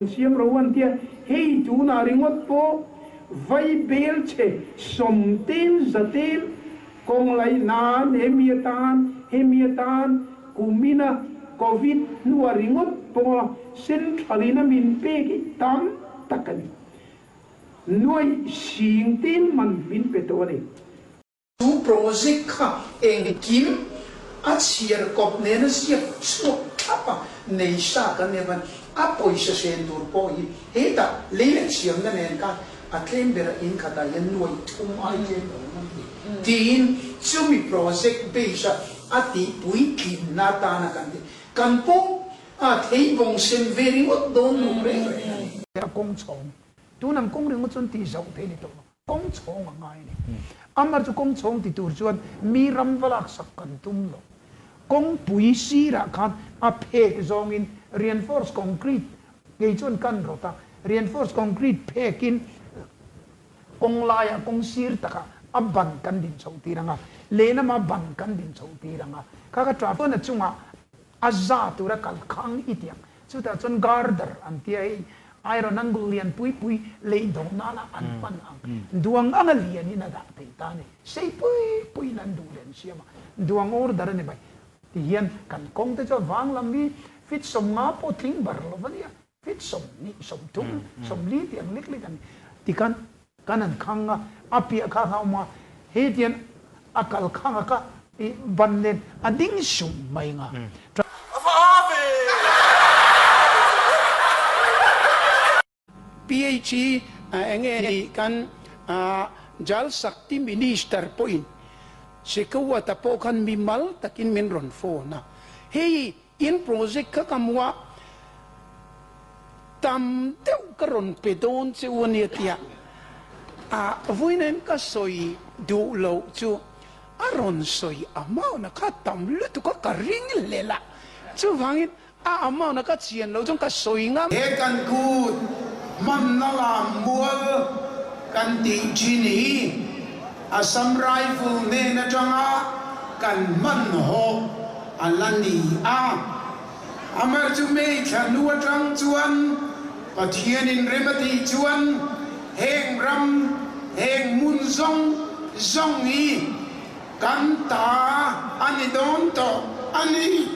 Siam ro an tia, hei tunah ringawt pawh vai bel che sawmtel zatel kawng laih nan hemi atan hemi atan kumina Covid hnua ringawt pawha central in a min pek hi tam tak a ni. Nuaih sing tel man min pe tawh a ni. Chu project kha engkim a chhiar kawp nena ziak chhuak thlap a nei sa kan nih avangin a pawisa hren tur pawh hi hetah lei leh chhiamna nen khan a tlem berah in khatah hian nuai thum ai tlem lo awm ani tiin chumi project base a a tihpuitlinna atana kan tih kan pawh a theibawng sem ve ringawt dawn lo reng reng a ni. A kawng chhawng tun ang kawng ringawt chuan tih zauh theih a ni tawh lo. Kawng chhawng a ngai a ni. Amar chu kawng chhawng ti tur chuan mi ram va laksak kan tum lo. Kawngpui sirah khan a phek zawngin reinforce concrete kei chuan kan rawt a, reinforce concrete phekin kawng laiah kawng sir takah a ban kan din chhoh tir ang a, lehlamah ban kan din chhoh tir ang a. Kha kha traffic a chungah a za tura kal khang i tiang. Chutah chuan girder an tia hei iron angle lian pui pui lei dawh nana an hman ang duang anga lianin a dah thei ta a ni. Sei pui puiin an duh leh an siam a, duang order a ni mai. Tihian kan kawng te chu a vang lam hi feet 50 pawh tling bar lo va nia, feet 20, 30, 40 tih ang lek lek a ni. Tikhan kan han khang a, a piah kha kha a awm a, hetian a kal khang a kha i ban nen a ding sum mai nga. A va a ve! PH hi enge nih kan Jal Shakti Minister pawhin Shekhawat-a pawh khan mimal takin min rawn phone a, hei In project kha ka hmu a, tam deuh ka rawn pe dawn che u ania tia a vawiin ka sawi duh loh chu a rawn sawi amount a kha tam lutuk a ka ring hlel a, chuvangin a amount a ka chian loh chuan ka sawi ngam. He kan kut hmanna lam mual kan tih thin hi Assam Rifle hnen atanga kan hmanhawh a la ni a. Amar chu May thla hnu atang chuan Pathianin rem a tih chuan heng ram, heng hmun zawng zawng hi kan ta a ni dawn tawh a ni.